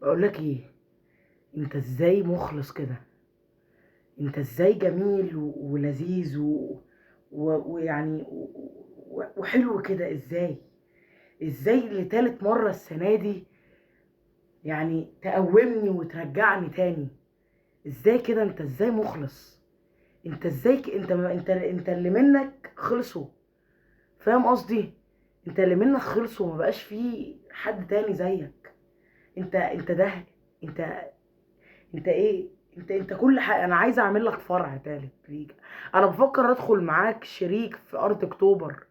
بقول لك ايه، انت ازاي مخلص كده؟ انت ازاي جميل ولذيذ ويعني وحلو كده؟ ازاي ازاي لتالت مرة السنة دي يعني تقومني وترجعني تاني؟ ازاي كده؟ انت ازاي مخلص؟ انت ازاي انت اللي منك خلصوا، فاهم قصدي؟ انت اللي منك خلصوا وما بقاش فيه حد تاني زيك. انت ده، انت انت ايه؟ انت كل حاجه. انا عايز اعمل لك فرع تالت ليك. انا بفكر ادخل معاك شريك في ارض اكتوبر.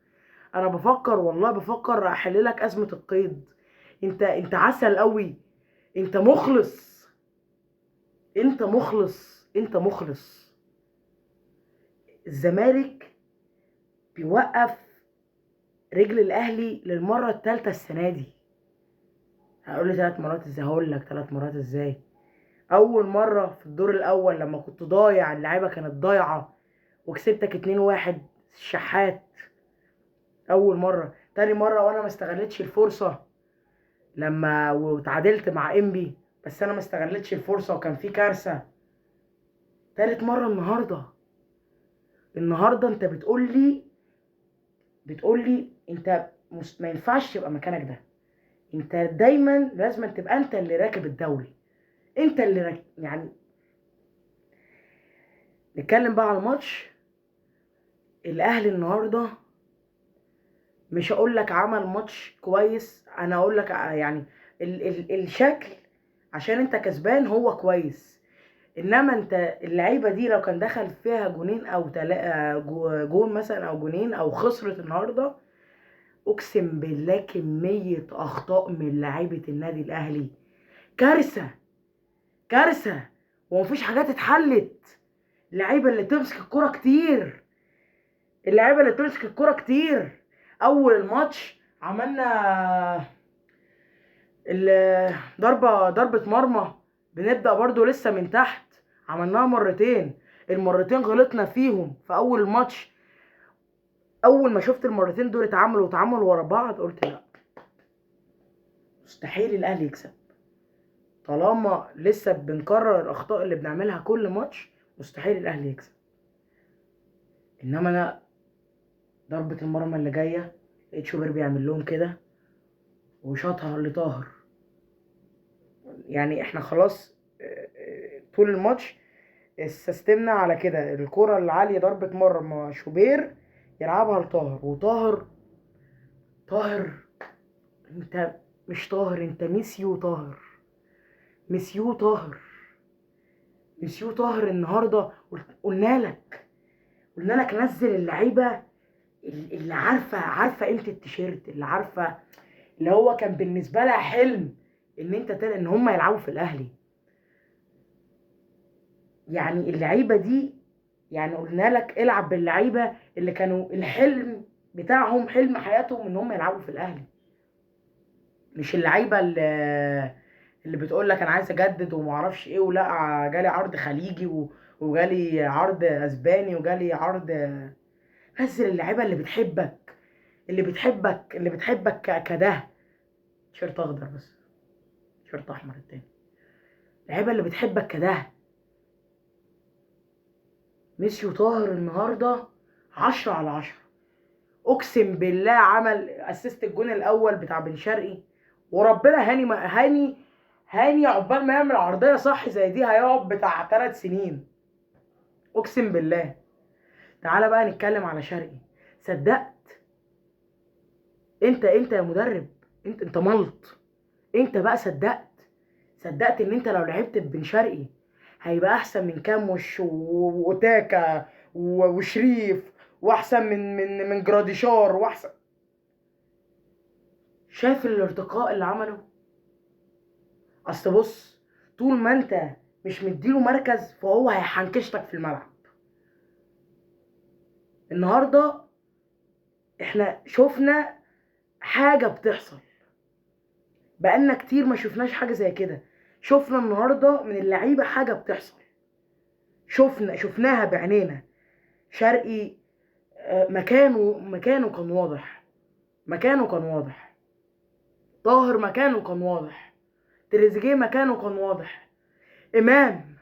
انا بفكر، والله بفكر احل لك ازمة القيد. انت عسل قوي. انت مخلص، انت مخلص، انت مخلص. الزمالك بيوقف رجل الاهلي للمرة الثالثة السنة دي. هقول لي 3 مرات ازاي؟ هقول لك 3 مرات ازاي. اول مرة في الدور الاول لما كنت ضايع، اللعيبة كانت ضايعة وكسبتك 2-1 الشحات، اول مرة. تاني مرة وانا ما استغلتش الفرصة لما وتعادلت مع انبي، بس انا ما استغلتش الفرصة وكان في كارثة. تالت مرة النهارده. النهارده انت بتقول لي انت ما ينفعش تبقى مكانك ده. انت دايما لازم تبقى انت اللي راكب الدوري، انت اللي راكب. يعني نتكلم بقى على الماتش. الاهلي النهارده مش هقول لك عمل ماتش كويس، انا هقول لك يعني ال الشكل عشان انت كسبان هو كويس، انما انت اللعيبة دي لو كان دخل فيها جونين او جون مثلا او جونين او خسرت النهارده، اقسم بالله كمية اخطاء من لعيبة النادي الاهلي كارثة، كارثة، ومفيش حاجات اتحلت. اللعيبة اللي تمسك الكرة كتير، اللعيبة اللي تمسك الكرة كتير. اول الماتش عملنا ضربة مرمى، بنبدأ برضو لسه من تحت، عملناها مرتين، المرتين غلطنا فيهم في اول الماتش. اول ما شفت المرتين دول اتعملوا ورا بعض، قلت لا مستحيل الاهلي يكسب طالما لسه بنكرر الاخطاء اللي بنعملها كل ماتش، مستحيل الاهلي يكسب. انما انا ضربة المرمى اللي جاية لقيت شوبير بيعمل لهم كده وشاطها لطاهر. يعني احنا خلاص، طول الماتش استسلمنا على كده، الكرة العالية ضربة مرمى شوبير يلعبها لطاهر، وطاهر، طاهر انت مش طاهر، انت ميسيو طاهر، ميسيو طاهر، ميسيو طاهر. النهارده قلنا لك نزل اللعيبة اللي عارفه قيمة التيشيرت، اللي عارفه اللي هو كان بالنسبة لها حلم ان انت ان هم يلعبوا في الاهلي. يعني اللعيبة دي، يعني قلنا لك العب باللعيبه اللي كانوا الحلم بتاعهم، حلم حياتهم ان هم يلعبوا في الاهلي، مش اللعيبة اللي بتقول لك انا عايز اجدد وما اعرفش ايه، ولا جالي عرض خليجي وجالي عرض اسباني وجالي عرض. نزل اللعيبة اللي بتحبك، اللي بتحبك، اللي بتحبك كده. تيشيرت اخضر بس، تيشيرت احمر التاني. اللعيبة اللي بتحبك كده. ميسيو طاهر النهارده 10 على 10، اقسم بالله. عمل اسيست الجون الاول بتاع بن شرقي، وربنا هاني ما هاني، هاني عقبال ما يعمل عرضية صح زي دي هيقعد بتاع 3 سنين، اقسم بالله. تعالى بقى نتكلم على شرقي. صدقت انت يا مدرب، انت ملط. انت بقى صدقت ان انت لو لعبت ببن شرقي هيبقى احسن من كاموش وتاكا وشريف، واحسن من جراديشار، واحسن. شايف الارتقاء اللي عمله؟ اصل بص، طول ما انت مش مديله مركز فهو هيحنكشتك في الملعب. النهارده احنا شفنا حاجة بتحصل بقالنا كتير ما شفناش حاجة زي كده. شفنا النهارده من اللعيبة حاجة بتحصل، شفناها بعينينا. شرقي، مكانه كان واضح، مكانه كان واضح. طاهر مكانه كان واضح. تريزيجيه مكانه كان واضح. امام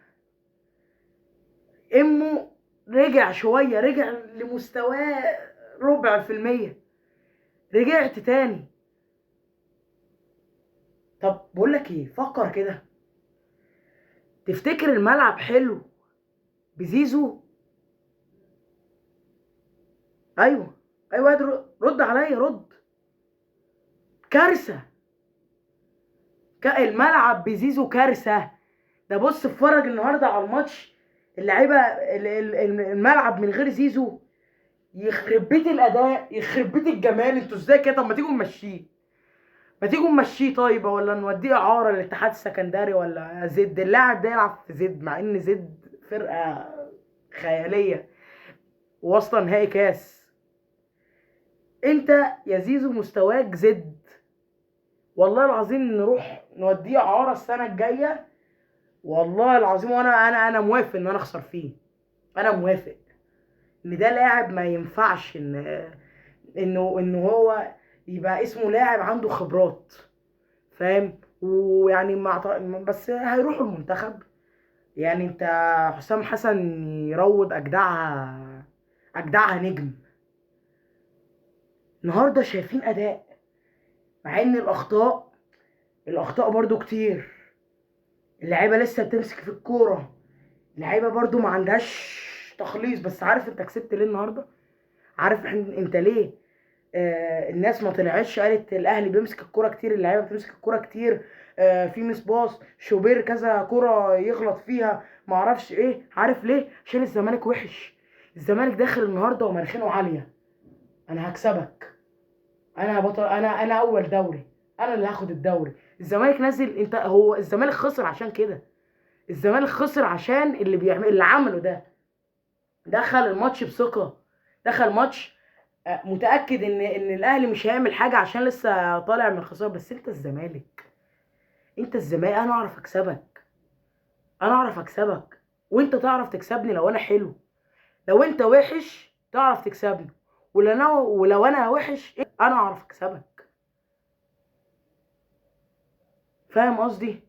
امه رجع شوية، رجع لمستواه 0.25، رجعت تاني. طب بقول لك ايه، فكر كده، تفتكر الملعب حلو بزيزو؟ ايوه ايوه، رد عليا، رد. كارثة، الملعب بزيزو كارثة. ده بص اتفرج النهارده على الماتش، اللعيبة الملعب من غير زيزو يخرب بيت الاداء، يخرب بيت الجمال. انتوا ازاي كده؟ طب ما تيجوا نمشيه، ما تيجوا نمشيه طيب، ولا نوديه اعاره للاتحاد السكندري ولا زد. اللاعب ده يلعب في زد، مع ان زد فرقه خيالية وواصله نهائي كاس. انت يا زيزو مستواك زد، والله العظيم نروح نوديه اعاره السنة الجاية، والله العظيم. وانا انا انا موافق ان انا اخسر فيه، انا موافق ان ده لاعب ما ينفعش ان انه هو يبقى اسمه لاعب عنده خبرات، فاهم؟ ويعني بس هيروحوا المنتخب. يعني انت حسام حسن يروض اجدعها نجم. النهارده شايفين اداء، مع ان الاخطاء برضو كتير، اللعيبة لسه بتمسك في الكورة، اللعيبة برضو ما عندهاش تخليص. بس عارف انت كسبت ليه النهارده؟ عارف انت ليه الناس ما طلعتش قالت الاهلي بيمسك الكورة كتير، اللعيبة بتمسك الكورة كتير، في miss pass، شوبير كذا كورة يغلط فيها، ما اعرفش ايه. عارف ليه؟ عشان الزمالك وحش. الزمالك داخل النهارده ومناخيره عالية، انا هكسبك، انا بطل، انا اول دوري، انا اللي هاخد الدوري. الزمالك نازل، انت هو الزمالك خسر عشان كده، الزمالك خسر عشان اللي بيعمل اللي عمله ده. دخل الماتش بثقة، دخل ماتش متاكد ان الاهلي مش هيعمل حاجة عشان لسه طالع من خسارة. بس انت الزمالك، انت الزمالك، انا اعرف اكسبك، انا اعرف اكسبك، وانت تعرف تكسبني لو انا حلو. لو انت وحش تعرف تكسبني، ولو انا وحش انا اعرف اكسبك. فاهم قصدي؟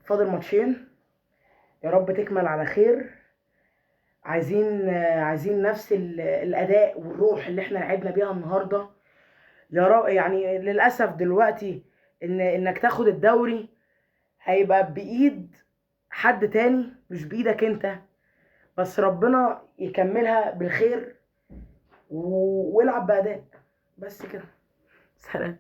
فاضل ماتشين، يا رب تكمل على خير. عايزين نفس الاداء والروح اللي احنا لعبنا بيها النهارده يا رب. يعني للاسف دلوقتي انك تاخد الدوري هيبقى بايد حد تاني، مش بايدك انت، بس ربنا يكملها بالخير والعب باداء. بس كده، سلام.